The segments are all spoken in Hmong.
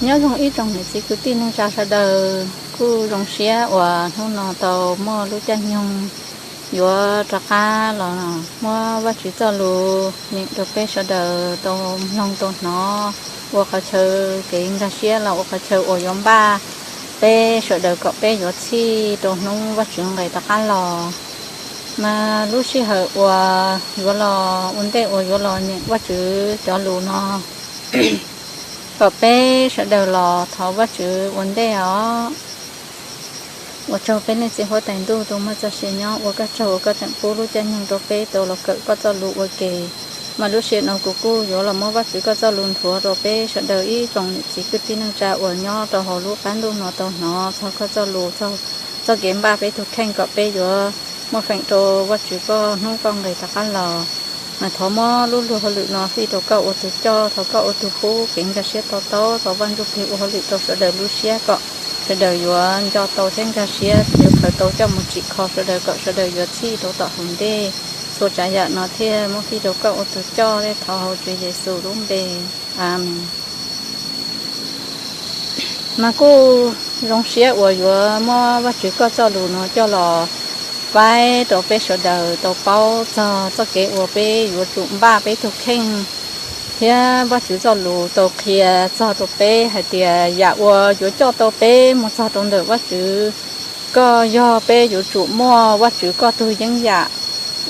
Nyob zoo ib tsoom niam txiv kwv tij neej tsa sawv daws, kuj zoo siab uas hnub no tau muaj lub caij nyoog yuav rov qab los muab Vajtswv txoj lus nyeem rau peb sawv daws tau mloog tau hnov, ua qhov chaw kev nkag siab los ua qhov chaw uas yuav npaj peb sawv daws kom peb yuav txhij rau hnub Vajtswv nqis rov qab los. Mas lub sij hawm uas yuav los ua ntej uas yuav los nyeem Vajtswv cov lus no, kom peb sawv daws los thov Vajtswv ua ntej os. Ua tsaug peb Leej Txiv Huab Tais Ntuj tus muaj txoj sia nyob, ua koj tsaug uas koj tseem pub lub caij nyoog rau peb tau los kawm koj txoj lus ua ke. Mas lub sij hawm no kuv kuj yuav los muab Vajtswv koj txoj lus nthuav rau peb sawv daws ib tsoom niam txiv kwv tij neej tsa uas nyob rau hauv lub qab ntuj no tau hnov txog koj txoj lus, txog txoj kev npaj peb tus kheej kom peb yuav muaj feem rau Vajtswv koj hnub koj nqis rov qab los. Mas thov muab lub luag hauj lwm no fij rau koj ua tus coj, thov koj ua tus pub kev nkag siab to taub, thov Vaj Ntsujplig ua hauj lwm rau sawv daws lub siab kom sawv daws yuav nco tau thiab nkag siab yuav khaws tau coj mus tsim kho sawv daws kom sawv daws yuav txhij rau tom hauv ntej. Txhua tsav yam no thiaj muab fij rau koj ua tus coj, thov hauv Tswv Yexus lub npe, Amees. Mas kuj zoo siab uas yuav muab Vajtswv koj txoj lus no coj los faib rau peb sawv daws tau paub txog txoj kev uas peb yuav tsum npaj peb tus kheej, thiab Vajtswv txoj lus tau qhia txog rau peb hais tias yam uas yuav coj tau peb mus txog rau ntawm Vajtswv koj yog peb yuav tsum muaj Vajtswv koj tug yeeb yam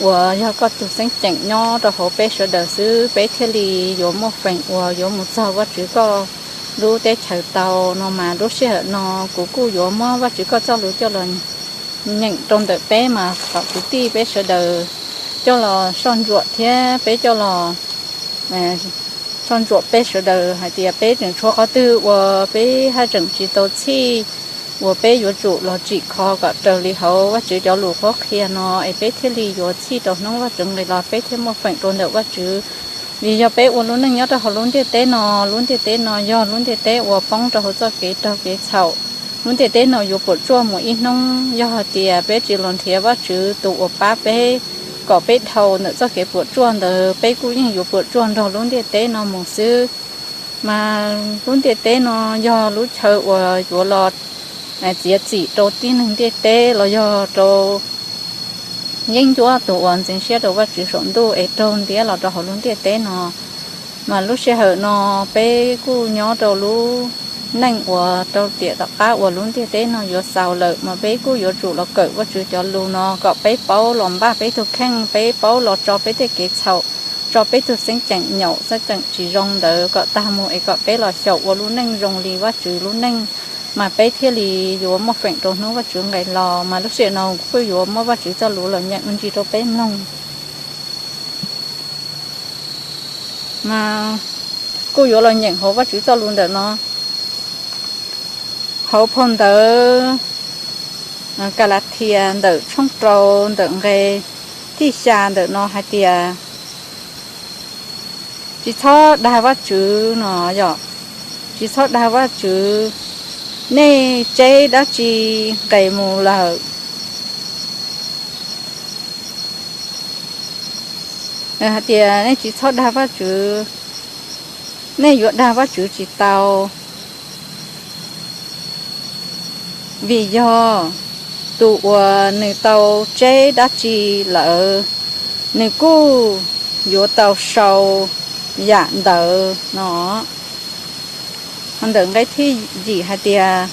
uas yog koj tug xeeb ceem nyob rau hauv peb sawv daws xwb, peb thiaj li yuav muaj feem uas yuav mus txog Vajtswv koj lub teb chaws tau no. Mas lub sij hawm no kuv kuj yuav muab Vajtswv koj txoj lus coj los nyeem rau ntawm peb, mas thov kwv tij peb sawv daws coj los soj ntsuam thiab peb coj los soj ntsuam peb sawv daws hais tias peb tseem tshuav qhov twg uas peb haj tseem tsis tau txhij, uas peb yuav tsum los tsim kho kom raws li hauv Vajtswv cov lus qhuab qhia no es peb thiaj li yuav txhij rau hnub Vajtswv nqis los peb thiaj muaj feem rau ntawm Vajtswv. Vim yog peb ua lub neej nyob rau hauv lub ntiaj teb no, lub ntiaj teb no yog lub ntiaj teb uas poob rau hauv txoj kev raug kev txhaum. Lub ntiaj teb no yuav puas tsuaj mus ib hnub, yog hais tias peb tsis los nrhiav Vajtswv tus uas pab peb kom peb dhau ntawm txoj kev puas tsuaj ntawd, peb kuj yeej yuav puas tsuaj nrog lub ntiaj teb no mus xwb. Mas lub ntiaj teb no yog lub chaw uas yuav los txiav txim rau tib neeg ntiaj teb los yog rau yeeb ncuab tus uas ntxeev siab rau Vajtswv saum ntuj es raug ntiab los rau hauv lub ntiaj teb no. Mas lub sij hawm no peb kuj nyob rau lub neej uas rau tiam tom qab uas lub ntiaj teb no yuav xaus lawm, mas peb kuj yuav tsum los kawm Vajtswv cov lus no kom peb paub los npaj peb tus kheej, peb paub los tso peb tej kev txhaum, tso peb tus xeeb ceem nyaum xeeb ceem tsis zoo ntawd kom tag mus es kom peb los xyaum ua lub neej zoo li Vajtswv lub neej, mas peb thiaj li yuav muaj feem rau hnub Vajtswv nqis los. Mas lub sij hawm no kuj yuav muab Vajtswv txoj lus los nyeem ua ntsis rau peb mloog. Mas kuj yuav los nyeem hauv Vajtswv txoj lus ntawm no, hauv phau ntawv Kalatias ntawm tshooj rau ntawm nqe thib xya ntawm no hais tias, tsis txhob dag Vajtswv no yom, tsis txhob dag Vajtswv, nej tseb dab tsi nqes mus lawm? Hais tias nej tsis txhob dag Vajtswv, nej yuav dag Vajtswv tsis tau. Vim yog tus uas nws tau tseb dab tsi lawm, nws kuj yuav tau sau yam ntawd no. Ntawm nqe thib yim hais tias,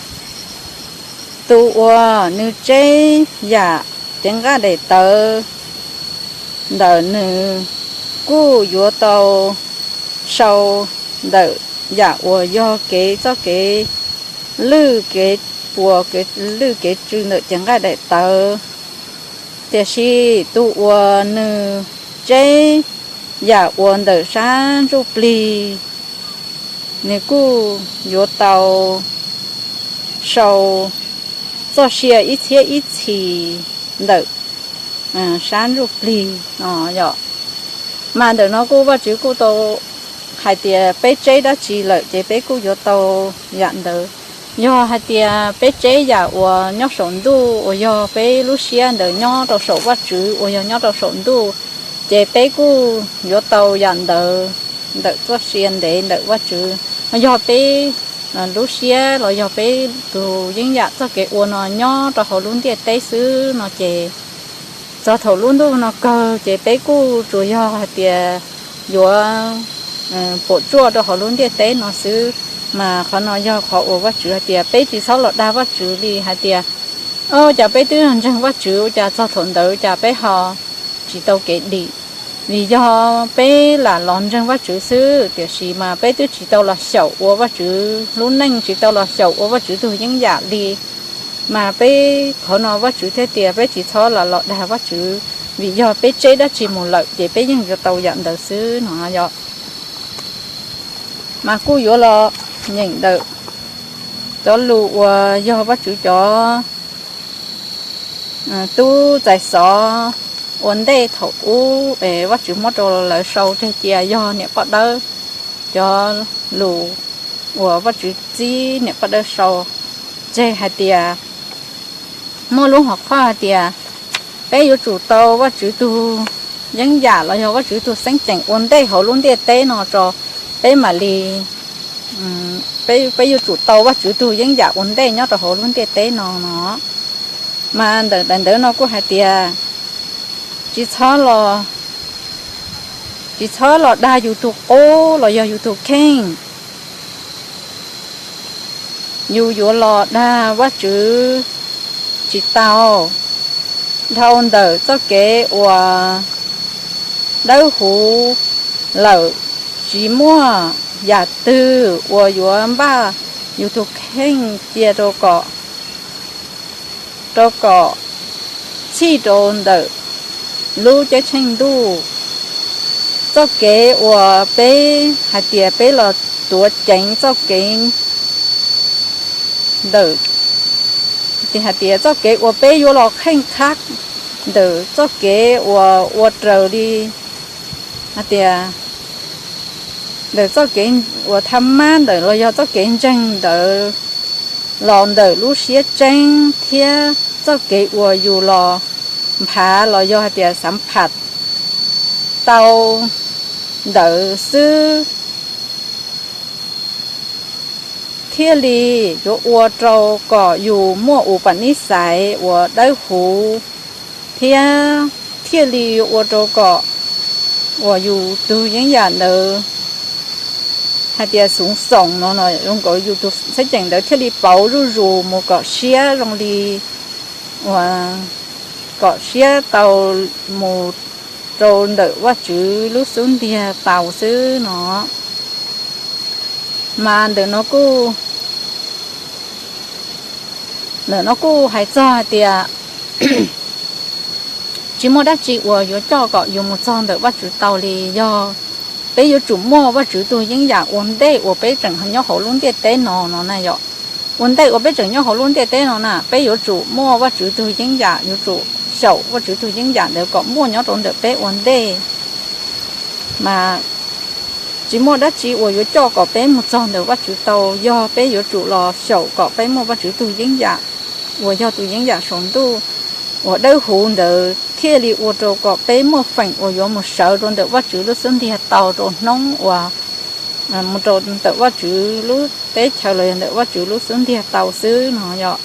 tus uas nws tseb yam cev nqaij daim tawv ntawm nws kuj yuav tau sau ntawm yam uas yog kev txoj kev lwj kev puas, kev lwj kev tsw ntawm cev nqaij daim tawv. Tiam sis tus uas nws tseb yam uas ntawm sab ntsuj plig, nws kuj yuav tau sau txoj sia ib txhiab ib txhis ntawm sab ntsuj plig no yom. Mas ntawm no kuj Vajtswv kuj tau hais tias peb tseb dab tsi lawm ces peb kuj yuav tau yam ntawd. Yog hais tias peb tseb yam uas nyob saum ntuj uas yog peb lub siab ntawd nyob rau saum Vajtswv uas yog nyob rau saum ntuj, ces peb kuj yuav tau yam ntawd ntawm txoj sia ntev ntawm Vajtswv. Yog peb lub siab los yog peb tus yeeb yam txoj kev ua no nyob rau hauv lub ntiaj teb xwb no ces txog thaum lub ntuj no kawg ces peb kuj tsuas yog hais tias yuav puam tsuaj rau hauv lub ntiaj teb no xwb. Mas qhov no yog qhov uas Vajtswv hais tias peb tsis txhob los dag Vajtswv li hais tias, o, cas peb twb ntseeg Vajtswv ua cas txog thaum ntawd cas peb ho tsis tau kev dim. Vim yog peb lam los ntseeg Vajtswv xwb, tiam sis mas peb twb tsis tau los xyaum ua Vajtswv lub neej, tsis tau los xyaum ua Vajtswv tug yeeb yam li. Mas peb qhov no Vajtswv thiaj tias peb tsis txhob los los dag Vajtswv, vim yog peb tseb dab tsi mus lawm ces peb yeej yuav tau yam ntawd xwb no yog. Mas kuj yuav los nyeem ntawm cov lus uas yog Vajtswv cov tub txais xov ua ntej thaum ub es Vajtswv muab rau lawv sau tseg cia yog niam poj dawb cov lus uas Vajtswv txib niam poj dawb sau tseg hais tias muaj lub hom qhoj hais tias peb yuav tsum tau Vajtswv tug yeeb yam los yog Vajtswv tug xeeb ceem ua ntej hauv lub ntiaj teb no rau peb mam li, peb yuav tsum tau Vajtswv tug yeeb yam ua ntej nyob rau hauv lub ntiaj teb no no. Mas ntawm daim ntawv no kuj hais tias tsis txhob los, tsis txhob los dag yus tus qub los yog yus tus kheej. Yus yuav los dag Vajtswv tsis tau. Dhau ntawm txoj kev uas dawb huv lawm, tsis muaj yam twg uas yuav npaj yus tus kheej cia rau kom, rau kom txhij rau ntawm lub ceeb tsheej ntuj. Txoj kev uas peb hais tias peb los tuav ceev txoj kev ntawm, hais tias txoj kev uas peb yuav los kheej khab ntawm txoj kev uas ua raws li, hais tias ntawm txoj kev uas tha mab ntawm los yog txoj kev ntseeg ntawd los ntawm lub siab tseeb thiab txoj kev uas yus los nphav los yog hais tias xav pham tau ntawd xwb thiaj li yuav ua rau kom yus muaj uv pam nib xais uas dawb huv, thiab thiaj li yuav ua rau kom uas yus tus yeeb yam ntawd hais tias xov xoos no no zoo nkaus yus tus xeeb ceem ntawd thiaj li pauv zuj zus mus kom siab zoo li, uas kom siab tau mus rau ntawm Vajtswv lub xub ntiag tau xwb no. Mas ntawm no kuj, ntawm no kuj hais txog hais tias tsis muaj dab tsi uas yuav coj kom yus mus txog ntawm Vajtswv tau li. Yog peb yuav tsum muaj Vajtswv tug yeeb yam ua ntej uas peb tseem nyob hauv lub ntiaj teb no no na yom. Ua ntej uas peb tseem nyob hauv lub ntiaj teb no na, peb yuav tsum muaj Vajtswv tug yeeb yam, yuav tsum xyaum Vajtswv tug yeeb yam ntawd kom muaj nyob rau ntawm peb ua ntej. Mas tsis muaj dab tsi uas yuav coj kom peb mus txog ntawm Vajtswv tau yog peb yuav tsum los xyaum kom peb muaj Vajtswv tug yeeb yam uas yog tus yeeb yam saum ntuj uas dawb huv ntawd thiaj li ua rau kom peb muaj feem uas yuav mus sawv rau ntawm Vajtswv lub xub ntiag tau rau hnub uas mus rau ntawm Vajtswv lub teb chaws los yog ntawm Vajtswv lub xub ntiag tau xwb no yom.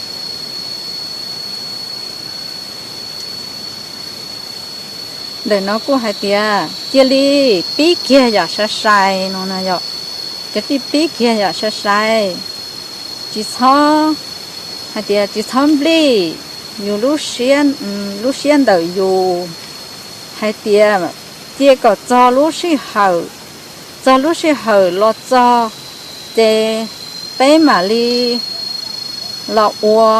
Ntawm no kuj hais tias cia li pib kiag yam sai sai no na yom. Cia li pib kiag yam sai sai, tsis txhob, hais tias tsis txhob nplij yus lub siab, lub siab ntawm yus hais tias cia kom txog lub sij hawm, txog lub sij hawm los txog ces peb mam li los ua,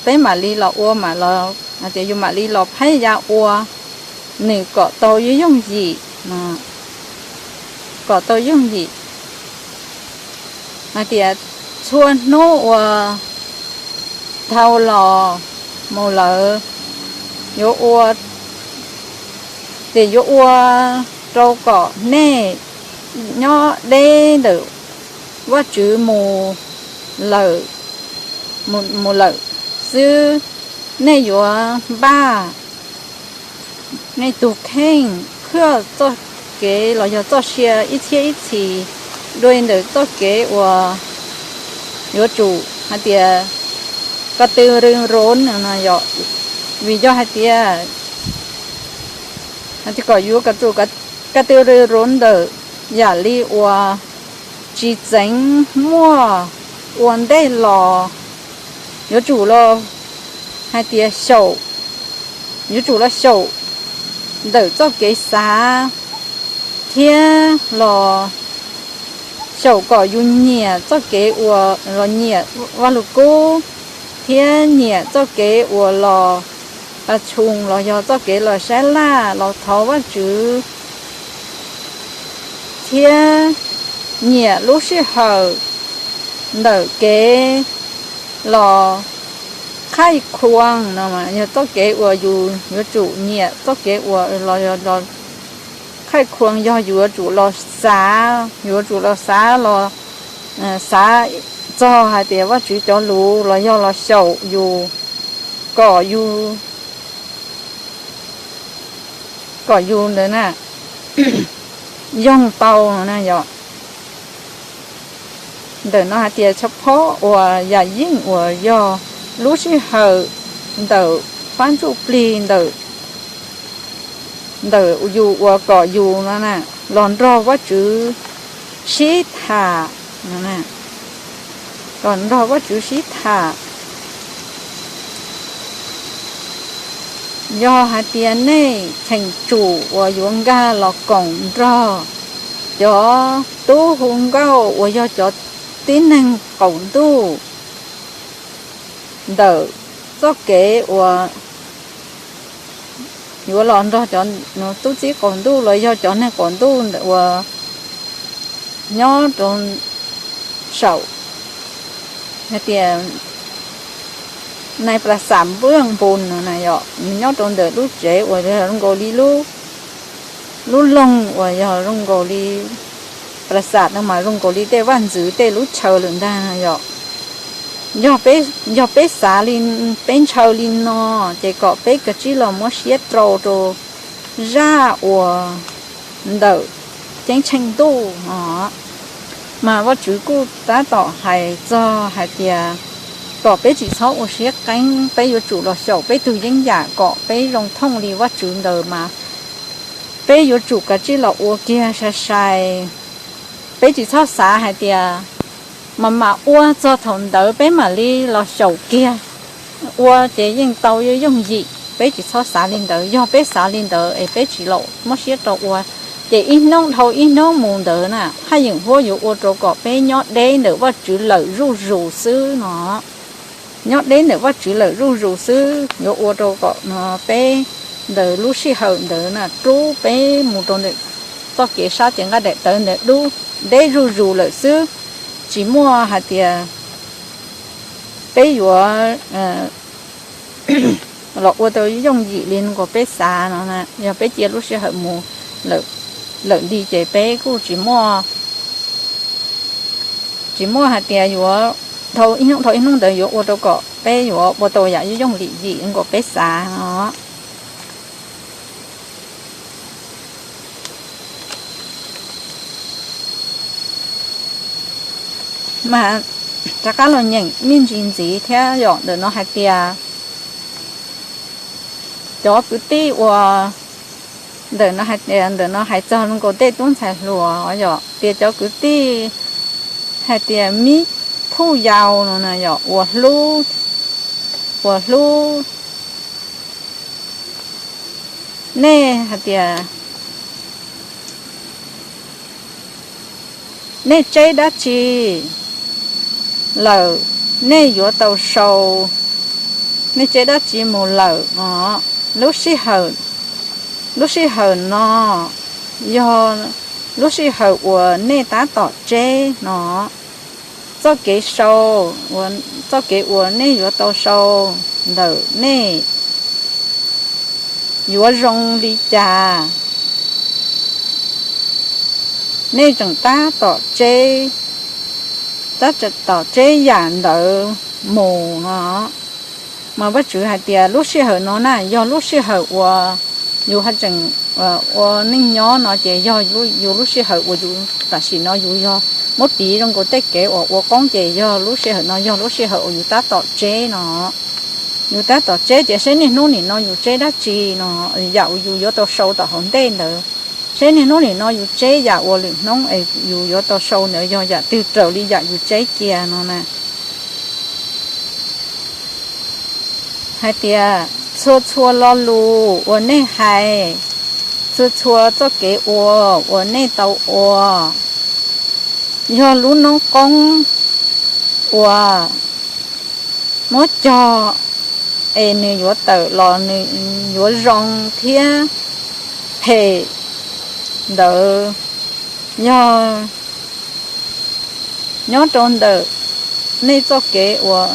peb mam li los ua mam los, hais tias yus mam li los phab ya ua nws kom tau yooj yim, kom tau yooj yim. Hais tias txhua hnub uas dhau los mus lawm, yuav ua, ces yuav ua rau kom nej nyob deb ntawm Vajtswv mus lawm, mus lawm xwb. Nej yuav npaj nej tus kheej khwb txoj kev los yog txoj sia ib txhiab ib txhis dua ntawm txoj kev uas yuav tsum hais tias ka tw rw rov no yom, vim yog hais tias, hais tias kom yuav kom tsum ka tw rw rov ntawm yam li uas tsis txeev muaj ua ntej los, yuav tsum los hais tias xyaum, yuav tsum los xyaum ntawm txoj kev xav thiab los xyaum kom yus nyiam txoj kev uas los nyiam Vaj Lug Kub thiab nyiam txoj kev uas los a tshoo los yog txoj kev los sab laj los thov Vajtswv thiab nyiam lub sij hawm ntawm kev los qhaij khuas no, yog txoj kev uas yus yuav tsum nyiam txoj kev uas los qhaij khuas yog yuav tsum los xav, yuav tsum los xav los xav txog hais tias Vajtswv cov lus los yog los xyaum yus kom yus, kom yus ntawd na yoog tau no na yom. Ntawm no hais tias tshav phob uas yam yeej uas yog lub sij hawm ntawm fab ntsuj plig ntawm, ntawm yus uas kom yus no na los nrog Vajtswv sib tham, kom nrog Vajtswv sib tham. Yog hais tias nej cheem tsum uas yuav nkag los koom nrog cov tub hu nkauj uas yog cov tib neeg qaum ntuj ntawm txoj kev uas yuav los nrog cov tub txib qaum ntuj los yog cov neeg qaum ntuj uas nyob rau saum hais tias nais plas xam npuaj npus no na yom, nws nyob rau ntawm lub tsev uas zoo nkaus li lub, lub loog uas yog zoo nkaus li plas xam no mas zoo nkaus li tej vaj ntxwv tej lub chaw lawm ntag yom. Yog peb xav li, peb ntshaw li no ces kom peb kav tsij los muab siab rau rau zaj uas ntawm ceeb tsheej ntuj no. Mas Vajtswv kuj tab tom hais txog hais tias kom peb tsis txhob ua siab qeeb, peb yuav tsum los xyaum peb tug yeeb yam kom peb zoo thooj li Vajtswv ntawd mas peb yuav tsum kav tsij los ua kiag sai sai. Peb tsis txhob xav hais tias mas mam ua txog thaum ntawd peb mam li los xyaum kiag ua ces yeej tau yooj yim. Peb tsis txhob xav li ntawd, yog peb xav li ntawd es peb tsis los muab siab rau ua ces ib hnub dhau ib hnub mus ntawd na haj yeem huab yuav ua rau kom peb nyob deb ntawm Vajtswv lawm zuj zus xwb no. Nyob deb ntawm Vajtswv lawm zuj zus xwb yuav ua rau kom no peb ntawm lub sij hawm ntawd na rub peb mus rau ntawm txoj kev sab cev nqaij daim tawv ntawd dub deb zuj zus lawm xwb. Tsis muaj hais tias peb yuav los ua tau yooj yim li nkaus peb xav no. Yog peb cia lub sij hawm mus lawm li ces peb kuj tsis muaj, tsis muaj hais tias yuav dhau ib hnub dhau ib hnub ntawd yuav ua rau kom peb yuav ua tau yam yooj yooj yim yim nkaus peb xav no. Mas rov qab los nyeem me ntsis ntxiv thiab yom, ntawm no hais tias cov kwv tij uas, ntawm no hais tias, ntawm no hais txog zoo nkaus tej tub ntxhais hluas yom, tias cov kwv tij hais tias mib phuj yau no na yom, uas hlub, uas hlub nej hais tias nej tseb dab tsi lawm, nej yuav tau sau nej tseb dab tsi mus lawm no. Lub sij hawm, lub sij hawm no yog lub sij hawm uas nej tab tom tseb no. Txoj kev sau, txoj kev uas nej yuav tau sau ntawm nej yuav zoo li cas? Nej tseem tab tom tseb, tab tom tseb yam ntawd mus no. Mas Vajtswv hais tias lub sij hawm no na yog lub sij hawm uas yus haj tseem ua neej nyob no ces yog yus lub sij hawm uas yus tam sim no yus yog muab piv zoo nkaus tej kev uas ua qoob ces yog lub sij hawm no yog lub sij hawm uas yus tab tom tseb no. Yus tab tom tseb ces seb niaj hnub nim no yus tseb dab tsi no, yam uas yus yuav tau sau tom hauv ntej ntawd. Seb niaj hnub nim no yus tseb yam uas lwm hnub es yus yuav tau sau ntawd yog yam twg raws li yam yus tseb cia no na. Hais tias txhua txhua lo lus uas nej hais, txhua txhua txoj kev ua uas nej tau ua, yog lub noob qoob uas muab cog es nws yuav tawm los nws yuav zoo thiab phem ntawd, yog nyob rau ntawm nej txoj kev uas,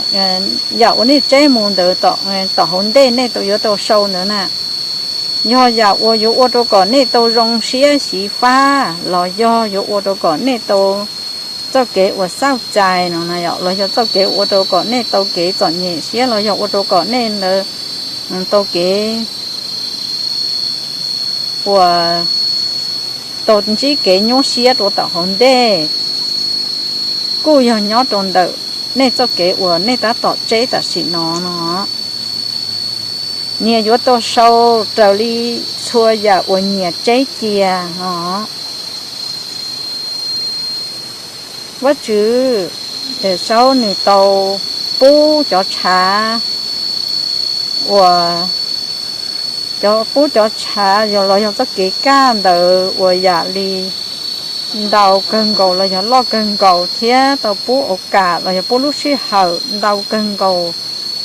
yam uas nej tseb mus ntawd tom hauv ntej nej tau yuav tau sau ntawd na, yog yam uas yuav ua rau kom nej tau zoo siab xyiv fab los yog yuav ua rau kom nej tau txoj kev uas xauj cai no na, los yog txoj kev ua rau kom nej tau kev txom nyem siab los yog ua rau kom nej ntawd tau kev uas tau ntsib kev nyuaj siab rau tom hauv ntej, kuj yog nyob rau ntawm nej txoj kev uas nej tab tom tseb tam sim no no. Nyias yuav tau sau raws li txhua yam uas nyias tseb cia no. Vajtswv, Saub nws tau pub cov tshav uas, cov pub cov tshav yog los yog txoj kev kaj ntawd uas yam li ntau kawg nkaus los yog loj kawg nkaus thiab tau pub au kam los yog pub lub sij hawm ntau kawg nkaus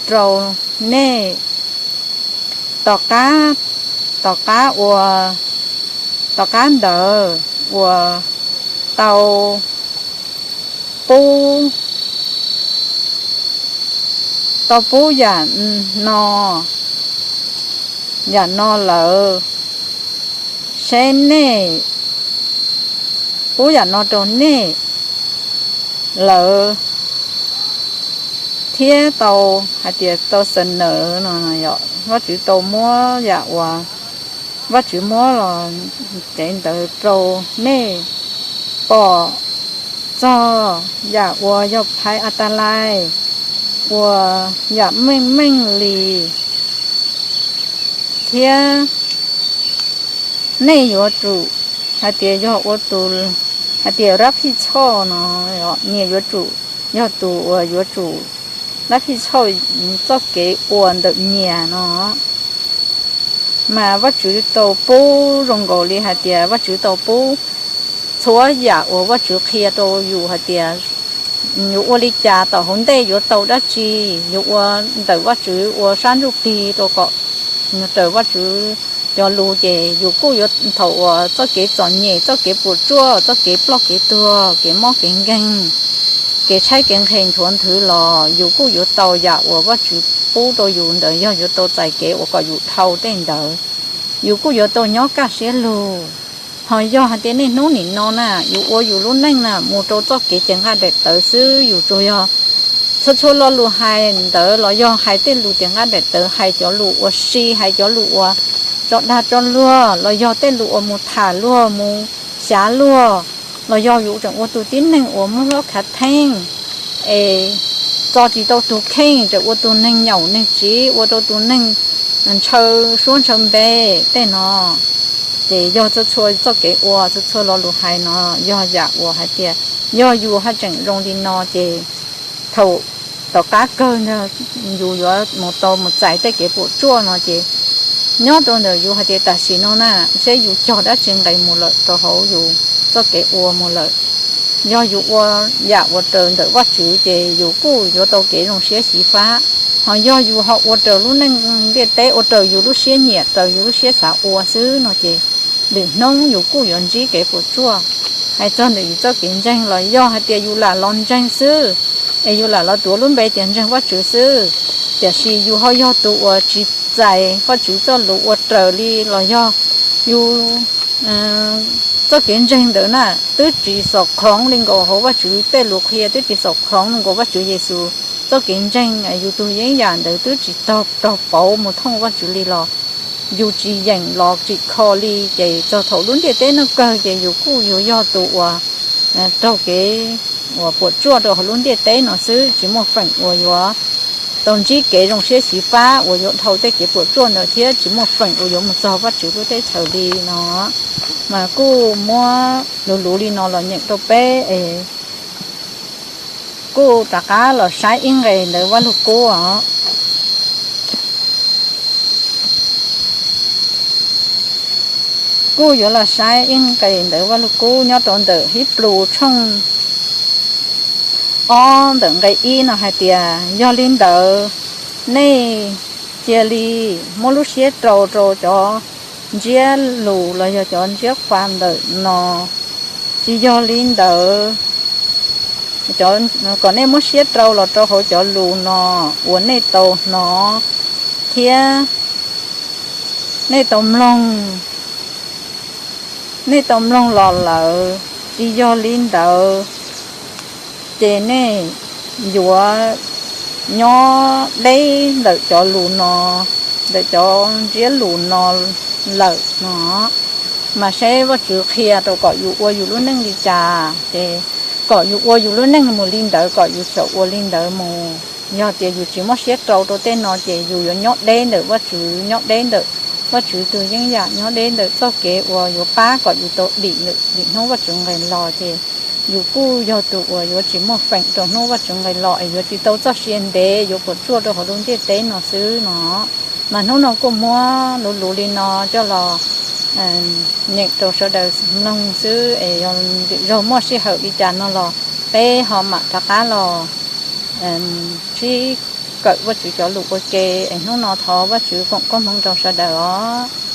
rau nej. Tom qab, tom qab uas, tom qab ntawd uas tau pub, tau pub yam no, yam no lawm, seb nej, pub yam no rau nej lawm thiab tau hais tias tau xav nawv no, Vajtswv tau muab yam uas Vajtswv muab los cev ntawd rau nej pom txog yam uas yog phaiv a ta lais uas yam meej meej li thiab nej yuav tsum hais tias yog ua tus, hais tias dab phij txhoj no, nyias yuav tsum yog tus uas yuav tsum dab phij txhoj txoj kev ua ntawm nyias no. Mas Vajtswv tau pub zoo nkaus li hais tias Vajtswv tau pub txhua yam uas Vajtswv qhia rau yus hais tias yus ua li cas tom hauv ntej yuav tau dab tsi, yus ua ntawm Vajtswv ua sab ntsuj plig rau kom raws Vajtswv cov lus ces yus kuj yuav, thaum uas txoj kev txom nyem, txoj kev puas tsuaj, txoj kev ploj kev tuag, kev mob kev nkeeg, kev tshaib kev nqhis nchuav nthwv los yus kuj yuav tau yam uas Vajtswv pub rau yus ntawd, yog yuav tau txais kev uas kom yus dhau tej ntawd, yus kuj yuav tau nyob kaj siab lug. Ho yog hais tias niaj hnub nim no na yus ua yus lub neej na mus rau txoj kev cev nqaij daim tawv xwb, yus tsuas yog txhua txhua lo lus hais ntawd los yog hais tej lus cev nqaij daim tawv, hais cov lus uas si, hais cov lus uas tso dag tso luag los yog tej lus uas mus tham luag mus xyav luag, los yog yus tseem ua tus tib neeg uas muab hlob khav theeb es txo tsis tau tus kheej, tseem ua tus neeg nyaum neeg tsiv, ua rau tus neeg ntshaw suab ntshaw npe tej no. Ces yog txhua txhua txoj kev ua, txhua txhua lo lus hais no yog yam uas hais tias yog yus haj tseem zoo li no ces thaum tom qab kawg ntag yus yuav mus tau mus txais tej kev puas tsuaj no ces nyob rau ntawm yus hais tias tam sim no na seb yus cog dab tsi nqes mus lawm rau hauv yus txoj kev ua mus lawm. Yog yus ua yam uas raws ntawm Vajtswv ces yus kuj yuav tau kev zoo siab xyiv fab. Ho yog yus ho ua raws lub neej ntiaj teb, ua raws yus lub siab nyiam, raws yus lub siab xav ua xwb no ces lwm hnub yus kuj yuav ntsib kev puas tsuaj. Hais txog ntawm yus txoj kev ntseeg los yog hais tias yus lam los ntseeg xwb, es yus lam los tuav lub npe tias ntseeg Vajtswv xwb, tiam sis yus ho yog tus uas tsis txais Vajtswv txoj lus ua raws li los yog yus txoj kev ntseeg ntawd na twb tsis xaus qhoov li nkaus hauv Vajtswv tej lus qhia, twb tsis xaus qhoov li nkaus Vajtswv Yexus txoj kev ntseeg, yus tus yeeb yam ntawd twb tsis raug pauv mus thooj Vajtswv li los yus tsis yeem los tsim kho li ces txog thaum lub ntiaj teb no kawg ces yus kuj yuav yog tus uas raug kev uas puas tsuaj rau hauv lub ntiaj teb no xwb, tsis muaj feem uas yuav tau ntsib kev zoo siab xyiv fab uas yuav dhau tej kev puas tsuaj ntawd thiab tsis muaj feem uas yuav mus txog Vajtswv lub teb chaws li no. Mas kuj muab luv luv li no los nyeem rau peb es kuj rov qab los saib ib nqe ntawv Vaj Lug Kub os. Kuj yuav los saib ib nqe ntawv Vaj Lug Kub nyob rau ntawm Hib Plus tshooj ob ntawm nqe ib no hais tias, yog li ntawd nej cia li muab lub siab rau rau cov ntsiab lus los yog cov ntsiab qhuav ntawm no. Tsis yog li ntawd, kom nej muab siab rau los rau hauv cov lus no uas nej tau hnov thiab nej tau mloog, nej tau mloog los lawm. Tsis yog li ntawd, ces nej yuav nyob deb ntawm cov lus no, ntawm cov ntsiab lus no lawm no. Mas saib Vajtswv qhia rau kom yus ua yus lub neej li cas, ces kom yus ua yus lub neej mus li ntawd, kom yus txawm ua li ntawd mus. Yog tias yus tsis muab siab rau rau tej no, ces yus yuav nyob deb ntawm Vajtswv, nyob deb ntawm Vajtswv tus yeeb yam, nyob deb ntawm txoj kev uas yuav pab kom yus tau dim ntawm dim hnub Vajtswv nqes los. Ces yus kuj yog tus uas yuav tsis muaj feem rau hnub Vajtswv nqes los es yuav tsis tau txoj sia ntev, yuav puas tsuaj rau hauv lub ntiaj teb no xwb no. Mas hnub no kuj muab luv luv li no coj los nyeem rau sawv daws mloog xwb es yog lwm zaug muaj sij hawm li cas no los peb ho mam rov qab los sib kawm Vajtswv cov lus ua ke. Es hnub no thov Vajtswv foom koob hmoov rau sawv daws os.